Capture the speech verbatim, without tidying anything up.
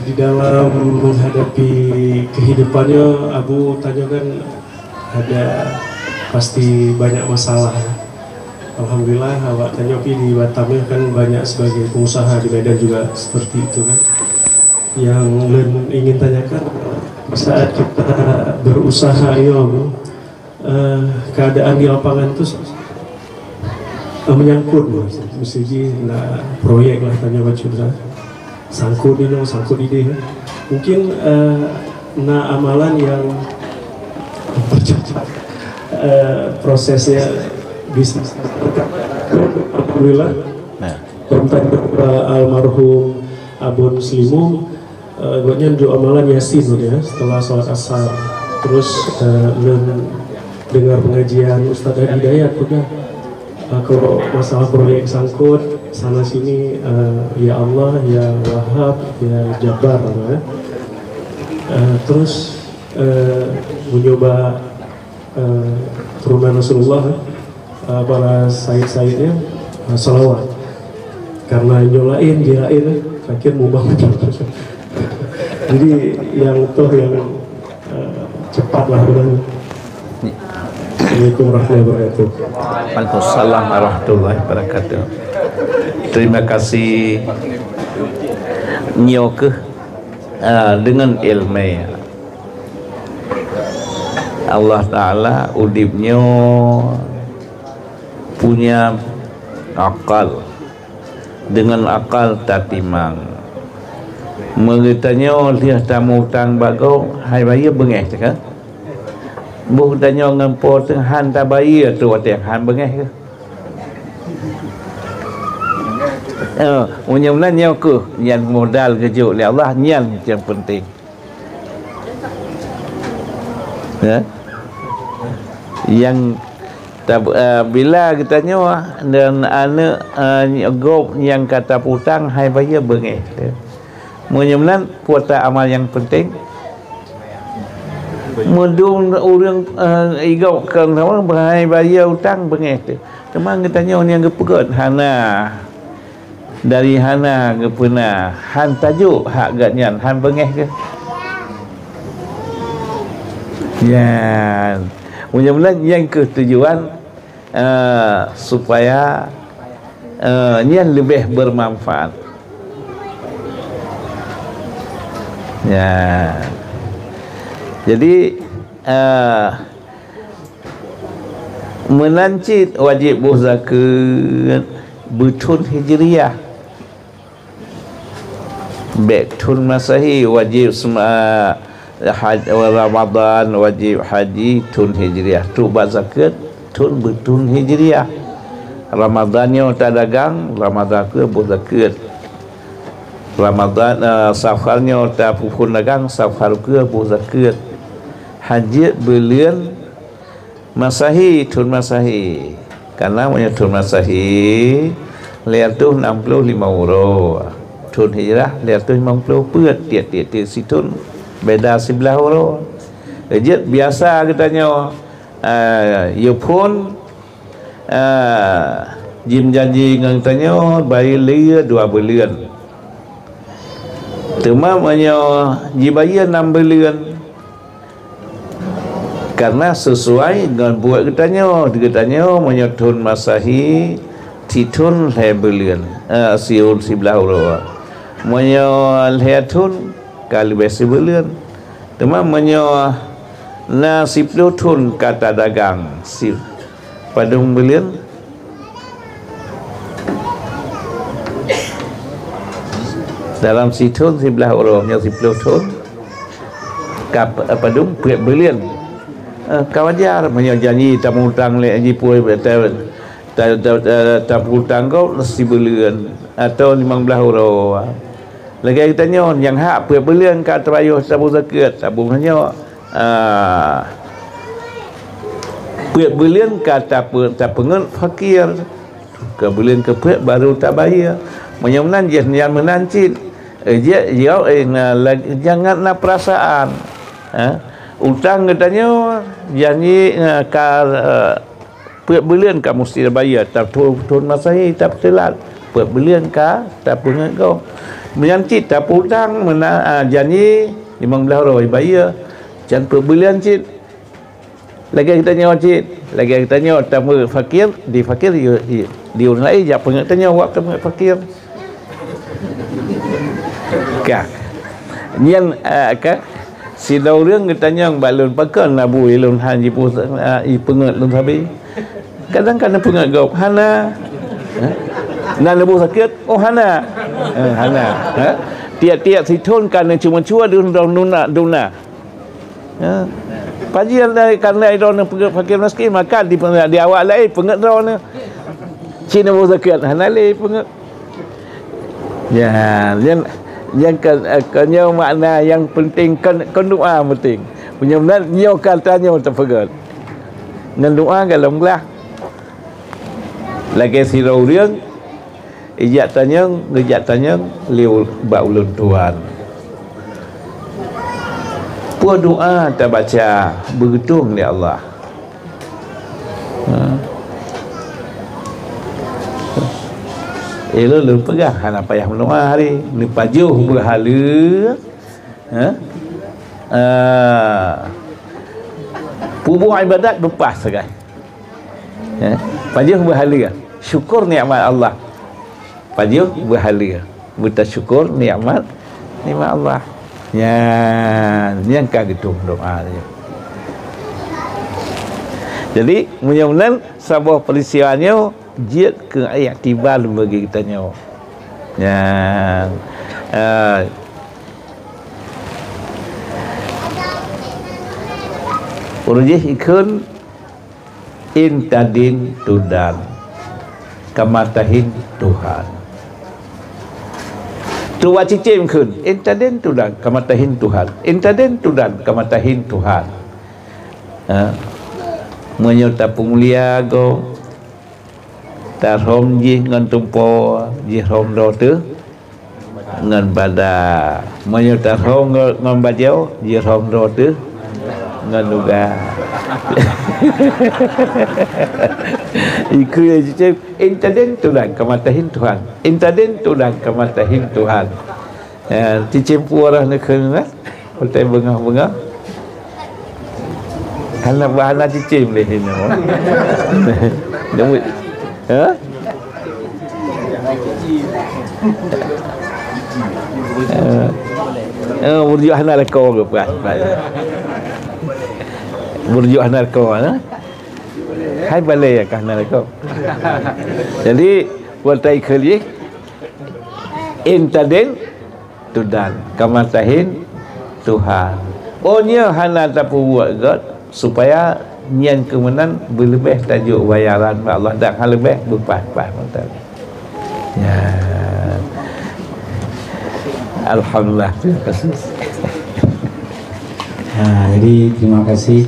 Di dalam menghadapi kehidupannya, Abu tanyoe kan ada pasti banyak masalah, ya. Alhamdulillah, awak tanyoe pi di Batam, ya, kan banyak sebagai pengusaha, di Medan juga seperti itu, kan. Yang lôn ingin tanyakan, saat kita berusaha ini, Abu, eh, keadaan di lapangan tu, eh, menyangkut, mesti ji na proyek lah, tanyoe bacut lah. Sangkut inoe, sangkut idéh. Mungkin, eh, na amalan yang mempercepat, eh, prosesnya bisnis. Alhamdulillah. Nah. Tentang, eh, almarhum Abon Selimu, eh, gobnyan duek amalan Yasin, ya, setelah salat Asar. Terus, eh, lôn dengar pengajian Ustaz Hadi Hidayat peugah, eh, kalau masalah proyek sangkut sana sini, eh, ya Allah, ya Wahab, ya Jabbar, eh. Eh, terus, eh, meunyoe bak, eh, turunan Rasulullah, eh, para said-saidnya, eh, salawat. Karena nyoe laén, jih laén, eh, sakét mubang. Jadi, nyang toh nyang, eh, cepat lah, betul. Assalamualaikum warahmatullahi wabarakatuh. Waalaikumsalam warahmatullahi wabarakatuh. Terima kasih. Nyoe keuh, ah, dengan ilmu Allah Taala udeb nyoe punya akal. Deungon akal tatimang. Meugeutanyoe lheueh tamutang bak gob, hai bayeue beungéh teuka. Boh tanyoe ngon po teuh han tabayeue tu watée han beungéh keuh. Eh, meunyoe meunan nyoe keuh, nyan modal geujok lé Allah, nyan nyang penting. Ya. Nyang tab-, eh, bila geutanyoe dan aneuk, eh, gob nyang ka taputang hai bayeue beungéh. Meunyoe meunan, peue ta amal nyang penting? Meudum ureuëng, eh, igob keu hai bayeue utang beungéh teuh. Teuma geutanyoe nyang geupeugét hana. Dari hana geupeuna, han tajok hak gobnyan, han beungéh keuh. Nyan. Meunyoe meunan, nyan keuh tujuan, eh, supaya, eh, nyan leubeh bermanfaat. Nyan. Jadi, eh, Meunan cit wajéb boh zakeuet beuthon Hijriah. Bék thon Masehi wajéb seuma-, haj-, Ramadhan wajéb, haji thon Hijriah. Trok bak zakeuet thon beuthon Hijriah. Ramadhan nyoe tadagang, Ramadhan keuh boh zakeuet. Ramadhan, eh, Safar nyoe tapeuphon dagang, Safar keuh boh zakeuet. Hanjeuet beuleuen Masehi, thon Masehi. Karna meunyoe thon Masehi, lhèe reutôh nam ploh limong uroe. Thon Hijrah, lhèe reutôh limong ploh peuet, tiep-tiep sithon beda siblaih uroe. Jeuet biasa geutanyoe, ah, yue phon, ah, jimeujanji ngon geutanyoe bayeue dua beuleuen. Teuma meunyoe jibayeue nam beuleuen, karna sisuai ngon buet geutanyoe. Geutanyoe meunyoe thon Masehi, sithon lhèe beuleuen, eh, sithon siblaih uroe. Meunyoe lhèe thon, ka leubeh sibeuleuen. Teuma meunyoe na siploh thon ka tadagang, si-, padum beuleuen? Dalam sithon siblaih uroe, nyoe siploh thon, ka p-, padum? Peuet beuleuen. Eh, ka wajar, meunyoe janji tamutang lé jipui, ta-, ta-, ta-, ta-, tamutang gob sibeuleuen atau limong blaih uroe. Lagèe geutanyoe nyang hak peuet beuleuen ka tabayeue tabông zakeuet, tabông nyoe, ah, peuet beuleuen ka tape-, tapeungeut fakir, keu beuleuen keupeuet baru tabayeue. Meunyoe meunan jih nyan meunan cit, eh, jih, jih, eh, na, lag-, jangan na peurasaan. Eh, utang geutanyoe janji, eh, ka, eh, Peuet beuleuen ka musti bayeue, ta-, thon, thon Masehi tapeuteulat. Peuet beuleuen ka tapeungeut gob. Meunyan cit tapeutang meuna, ah, janji limong blaih uroe bayeue, can peuet buleuen cit. Lagèe geutanyoe cit, lagèe geutanyoe tapeungeuet fakir, di fakir di, di, di ureueng laén jak peungeuet tanyoe wak tapeungeuet fakir. Ka. Nyan, ah, ka. Sidroe ureueng geutanyong bak lôn, "Pakon na bu lôn han jipu-, ah, jipeungeuet lôn sabe?" Kadang ka neupeungeuet gob, "Hana." Ha? Na neubu sakét? "Oh, hana." Eh, hana. Ha? Tiep-tiep sithon ka neucuma-cuma dum dum duna, duna. Ha? Pajian dari kandai droeneuh peungeuet fakir miskin, maka di, di awak laén peungeuet droeneuh. Cit neubu sakét, hana lé peungeuet. Ya, nyan, nyan kan, eh, kan nyoe makna nyang penting, kan, kan doa penting. Meunyoe meunan, nyoe ka tanyoe teupeugöt. Ngon doa galom glah. Lagèe sidroe ureueng, ijak tanyong, geujak tanyong lé u-, bak ulôn tuan. Peue doa tabaca, beugeutong lé Allah. Ha. Eh, lôn, lôn peugah hana payah meudoa hari, neupajoh beuhaleue, ha? Ah, peubuet ibadat leupah sagai. Ha? Pajoh beuhaleue, syukur nikmat Allah. Pajoh beuhaleue, beutasyukur nikmat, nikmat Allah. Nyan, nyan ka geutong doa nyoe. Jadi, meunyoe meunan saboh peristiwa nyoe jeuet keu iktibar bagi geutanyoe. Nyan, ah, ureueng jih ikheun, "Intadin tudan, kamatahin Tuhan." Tuwa cicém kheun, "Intadin tudan, kamatahin Tuhan. Intadin tudan, kamatahin Tuhan." Ha? Meunyoe tapeumulia gob, tarhom jih ngon tumpo, jih rhom droe teuh ngon bada. Meunyoe tarhom ngon, ngon bajoe, jih rhom droe teuh ngon luga. Ikheun cicém, "Intadin tudan, kamatahin Tuhan. Intadin tudan, kamatahin Tuhan." Eh, cicém peue roh neukheun, eh? Utai beungoh-beungoh. Hana, hana cicém lé hinoe. Deungon, ha? Eh, eh, burjôk hana lakoe ke, Pak? Burjôk hana lakoe, ha? Hai balèe ka hana lakoe. Jadi, utai kheun jih, "Intadin tudan, kamatahin Tuhan." Oh, nyoe hana tapeubuet göt, supaya nyan keuh meunan beuleubeh tajok bayaran bak Allah dan hana leubeh beupaih-paih mantong. Ya. Alhamdulillah, terima kasih. Ha, jadi terima kasih.